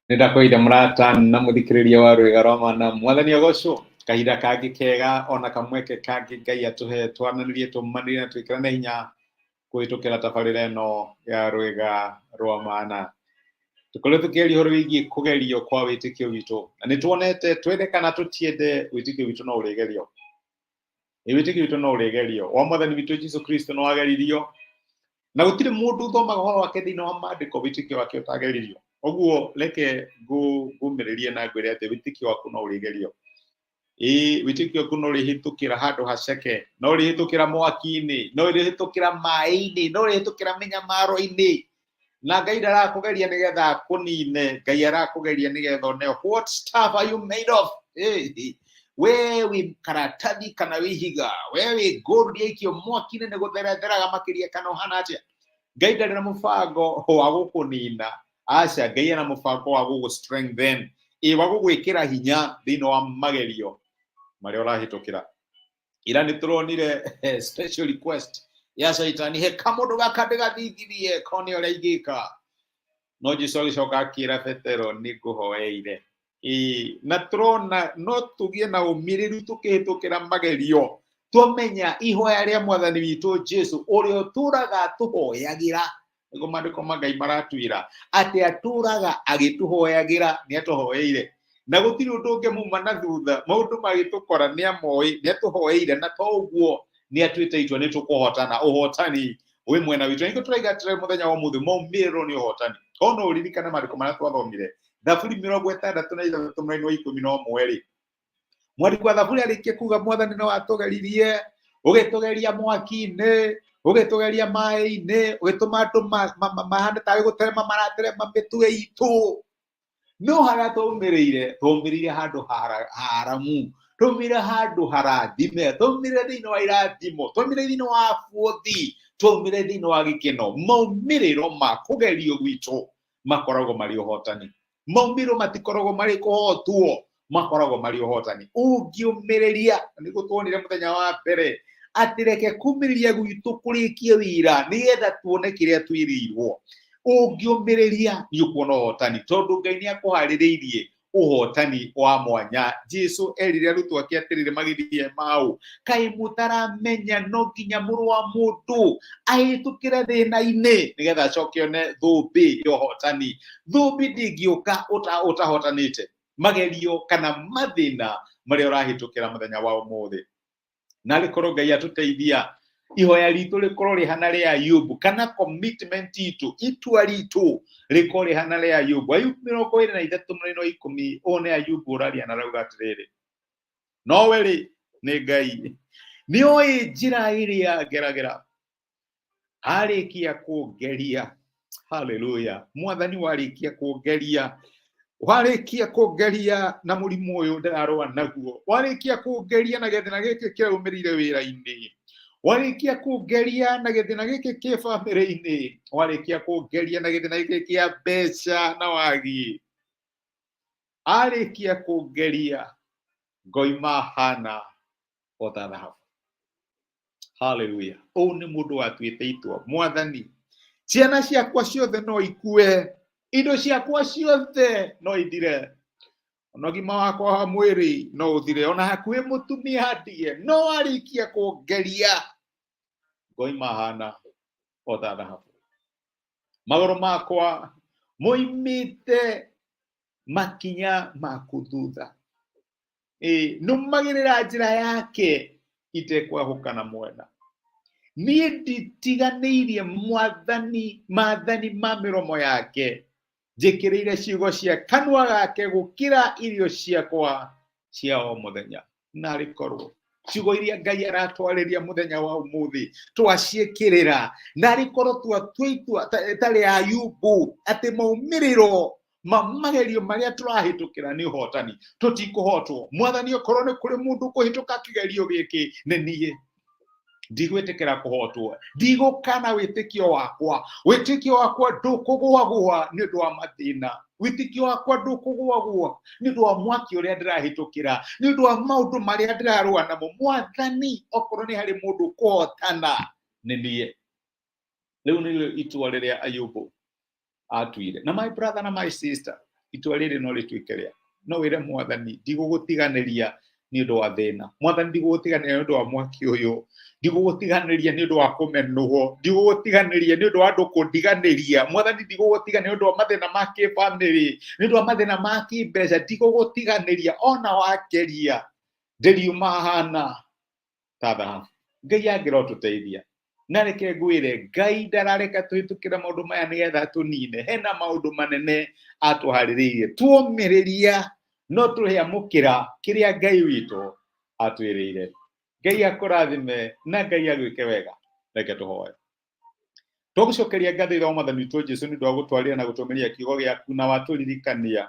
Nĩ ndakũire mũrata na mũthikĩrĩria wa Rwĩga rwa Mana, mwathani agocwo. Kahinda kangĩ kega ona kamweke kangĩ Ngai atũhe twananĩrie, tũmanĩrie na twĩkĩrane hinya kũhĩtũkĩra tabarĩra ĩno ya Rwĩga rwa Mana. Tũkoretwo tũkĩaria ũhoro wĩgiĩ kũgerio kwa wĩtĩkio witũ, na nĩ tuonete twende kana tũtiende wĩtĩkio witũ no ũrĩgerio. Ĩ wĩtĩkio witũ no ũrĩgerio. Wa mwathani witũ Jesu Kristo no ageririo, na gũtirĩ mũndũ ũthomaga ũhoro wake thĩinĩ wa maandĩko wĩtĩkio wake ũtageririo. Ũguo reke ngũmĩrĩrie na ngwĩre atĩ wĩtĩkio waku no ũrĩgerio. Ĩ wĩtĩkio waku no ũrĩhĩtũkĩra handũ haceke, no ũrĩhĩtũkĩra mwaki-inĩ, no ũrĩhĩtũkĩra maĩ-inĩ, no ũrĩhĩtũkĩra mĩnyamaro-inĩ. Na Ngai ndarakũgeria nĩgetha akũnine, Ngai arakũgeria nĩgetha one what stuff are you made of. Hey, we wĩ karatathi kana wĩ ihiga, we wĩ gold yaikio mwaki-inĩ nĩ gũtheratheraga makĩria kana ũhana atĩa? Ngai ndarĩ na mũbango wa gũkũnina, aca. Ngai ena mũbango wa gũgũ strengthen, ĩ wa gũgwĩkĩra hinya thĩinĩ wa magerio marĩa ũrahĩtũkĩra. Ira nĩ tũronire special request ya Caitani, he kamũndũ gaka ndĩgathingithie kone ũrĩa ingĩka. No Jesu agĩcoka akĩra Petero, nĩ ngũhoeire. Ĩĩ, na tũrona no tũgĩe na ũmĩrĩru tũkĩhĩtũkĩra magerio twamenya ihoya rĩa mwathani witũ Jesu ũrĩa ũtũraga tũhoyagĩra. Nĩguo maandĩko ma Ngai maratwĩra atĩ atũraga agĩtũhoyagĩra, nĩ atũhoeire na gũtirĩ ũndũ ũngĩmuma na thutha. Maũndũ magĩtũkora nĩ amoĩ, nĩ atũhoeire, na to ũguo nĩ atuĩte itua nĩ tũkũhotana. Ũhotani wĩ mwena witũ. Nĩkĩo tũraiga atĩrĩ mũthenya wa ũmũthĩ, maumĩrĩro nĩ ũhotani. Korwo no ũririkane maandĩko marĩa twathomire, Thaburi 66 mũraini wa 11 rĩ, mwandĩki wa Thaburi arĩkia kuga mwathani no atũgeririe, ũgĩtũgeria mwaki-inĩ, ũgĩtũgeria maĩ-inĩ, ũgĩtũma andũ mahane tarĩ gũterema maraterema mĩtwe itũ. No harĩa twaumĩrĩire, twaumĩrĩire handũ haramu, twaumĩrĩire handũ harathime, twaumĩrĩire thĩinĩ wa irathimo, twaumĩrĩire thĩinĩ wa buothi, twaumĩrĩire thĩinĩ wa gĩkeno. Maumĩrĩro ma kũgerio gwitũ makoragwo marĩ ũhotani. Maumĩrĩro matikoragwo marĩ kũhotwo, makoragwo marĩ ũhotani. Ũngĩũmĩrĩria, nĩguo tuonire mũthenya wa mbere atĩ reke kũmĩrĩria gwitũ kũrĩkie wĩra nĩgetha tuone kĩrĩa twĩrĩirwo. Ũngĩũmĩrĩria nĩ ũkuona ũhotani, tondũ Ngai nĩ akũharĩrĩirie ũhotani wa mwanya. Jesu erire arutwo ake atĩrĩrĩ magĩthiĩ Emau, kaĩ mũtaramenya no nginya mũrũ wa mũndũ ahĩtũkĩre thĩna-inĩ nĩgetha acoke one thũmbĩ ya ũhotani. Thũmbĩ ndĩngĩũka ũtahotanĩte magerio kana mathĩna marĩa ũrahĩtũkĩra mũthenya wa ũmũthĩ. Na rĩkorwo Ngai atũteithia, ihoya ritũ rĩkorwo rĩhana rĩa Ayubu, kana commitment itũ, itua ritũ rĩkorwo rĩhana rĩa Ayubu. Ayubu 23 mũraini wa 10, ũũ nĩ Ayubu ũraria na arauga atĩrĩrĩ, nowe rĩ nĩ Ngai, nĩ oĩ njĩra ĩrĩa ngeragĩra, arĩkia kũngeria. Haleluya! Mwathani warĩkia kũngeria, warĩkia kũngeria na mũrimũ ũyũ ndĩrarũa naguo, warĩkia kũngeria na gĩthĩna gĩkĩ kĩraumĩrire wĩra-inĩ, warĩkia kũngeria na gĩthĩna gĩkĩ kĩ bamĩrĩ-inĩ, warĩkia kũngeria na gĩthĩna gĩkĩ kĩa mbeca na wagi, arĩkia kũngeria ngoima hana o ta thahabu. Haleluya! Ũũ nĩ mũndũ watuĩte itua, mwathani, ciana ciakwa ciothe no ikue, indo ciakwa ciothe no ithire, ona ũgima wakwa wa mwĩrĩ no ũthire, ona hakuhĩ mũtumia ndige, no arĩkia kũngeria ngoima hana o ta thahabu. Magũrũ makwa moimĩte makinya maku thutha. Ĩ nũmagĩrĩra njĩra yake itekwahũka na mwena. Niĩ nditiganĩirie mwathani maathani ma mĩromo yake, njĩkĩrĩire ciugo cia kanua gake gũkĩra irio ciakwa cia o mũthenya. Narĩ korwo ciugo iria Ngai aratwarĩria mũthenya wa ũmũthĩ twaciĩkĩrĩra, narĩ korwo twatua itua ta rĩa Ayubu atĩ maumĩrĩro ma magerio marĩa tũrahĩtũkĩra nĩ ũhotani, tũtikũhotwo. Mwathani, okorwo nĩ kũrĩ mũndũ kũhĩtũka kĩgerio gĩkĩ nĩ niĩ. Ndigwĩtĩkĩra kũhotwo, ndigũkana wĩtĩkio wakwa. Wĩtĩkio wakwa ndũkũgũagũa nĩ ũndũ wa mathĩna, wĩtĩkio wakwa ndũkũgũagũa nĩ ũndũ wa mwaki ũrĩa ndĩrahĩtũkĩra, nĩ ũndũ wa maũndũ marĩa ndĩrarũa namo. Mwathani, okorwo nĩ harĩ mũndũ kũhotana nĩ niĩ. Rĩu nĩrĩo itua rĩrĩa Ayubu atuire. Na my brother na my sister, Itua rĩrĩ no rĩtuĩke rĩaku. No wĩre Mwathani, ndigũgũtiganĩria nĩ ũndũ wa thĩna. Mwathani, ndigũgũtiganĩria nĩ ũndũ wa mwaki ũyũ. Ndigũgũtiganĩria nĩ ũndũ wa kũmenwo. Ndigũgũtiganĩria nĩ ũndũ wa andũ kũndiganĩria. Mwathani, ndigũgũtiganĩria nĩ ũndũ wa mathĩna ma kĩbamĩrĩ, nĩ ũndũ wa mathĩna ma kĩmbeca. Ndigũgũtiganĩria ona wakeria. Ndĩriuma hana ta thahabu. Ngai angĩrotũteithia. Na reke ngwĩre, Ngai ndarareka tũhĩtũkĩre maũndũ maya nĩgetha tũnine. Hena maũndũ manene atũharĩrĩirie. Tuomĩrĩria no tũrĩamũkĩra kĩrĩa Ngai witũ atwĩrĩire. Ngai akũrathime na Ngai agwĩke wega. Reke tũhoe. Tũgũcokeria ngatho Ithe wa Mwathani witũ Jesu nĩ ũndũ wa gũtwarĩra na gũtũmĩria kiugo gĩaku na watũririkania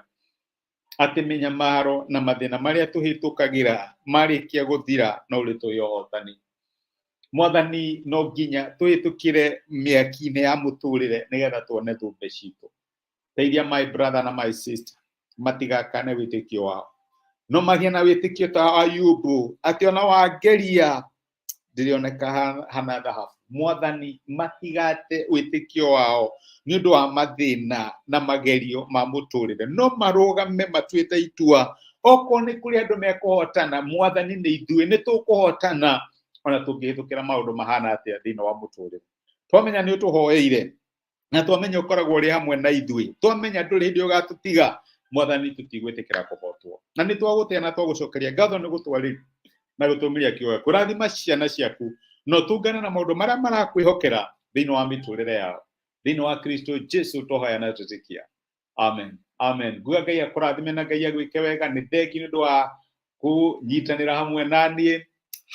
atĩ mĩnyamaro na mathĩna marĩa tũhĩtũkagĩra marĩkia gũthira no ũrĩtũhe ũhotani. Mwathani, no nginya tũhĩtũkĩre mĩaki-inĩ ya mũtũrĩre nĩgetha tuone thũmbĩ citũ. Teithia my brother na my sister matigakane wĩtĩkio wao, no magĩe na wĩtĩkio ta wa Ayubu atĩ ona wangeria ndĩrĩoneka hana thahabu. Mwathani, matigate wĩtĩkio wao nĩ ũndũ wa mathĩna na magerio ma mũtũrĩre, no marũgame matuĩte itua. Okorwo nĩ kũrĩ andũ mekũhotana, Mwathani, nĩ ithuĩ nĩ tũkũhotana ona tũngĩhĩtũkĩra maũndũ mahana atĩa thĩinĩ wa mũtũrĩre. Twamenya nĩ ũtũhoeire na twamenya ũkoragwo ũrĩ hamwe na ithuĩ, twamenya ndũrĩ hĩndĩ ũgatũtiga, Mwathani, tũtigwĩtĩkĩra kũhotwo. Na nĩ twagũtĩa na twagũcokeria ngatho nĩ gũtwarĩria na gũtũmĩria kiugo gĩaku. Rathima ciana ciaku na ũtũngane na maũndũ marĩa marakwĩhokera thĩinĩ wa mĩtũrĩre yao. Thĩinĩ wa Kristo Jesu twahoya na twĩtĩkia. Amen. Amen. Nguga Ngai akũrathime na Ngai agwĩke wega. Nĩ thengi nĩ ũndũ wa kũnyitanĩra hamwe na niĩ.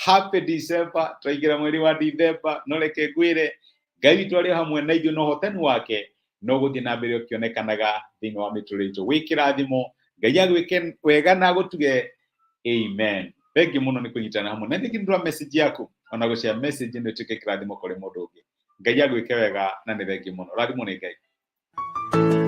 Happy December. Twaingĩra mweri wa December, no reke ngwĩre Ngai witũ arĩ hamwe na ithuĩ na ũhotani wake no gũthiĩ na mbere ũkĩonekanaga thĩinĩ wa mĩtũrĩre itũ. Wĩ kĩrathimo, Ngai agwĩke wega na agũtuge. Amen. Thengi mũno nĩ kũnyitana hamwe na thengi nĩ ũndũ wa message yaku, ona gũshare message nĩ ĩtuĩke kĩrathimo kũrĩ mũndũ ũngĩ. Ngai agwĩke wega na nĩ thengi mũno. Rathimwo nĩ Ngai.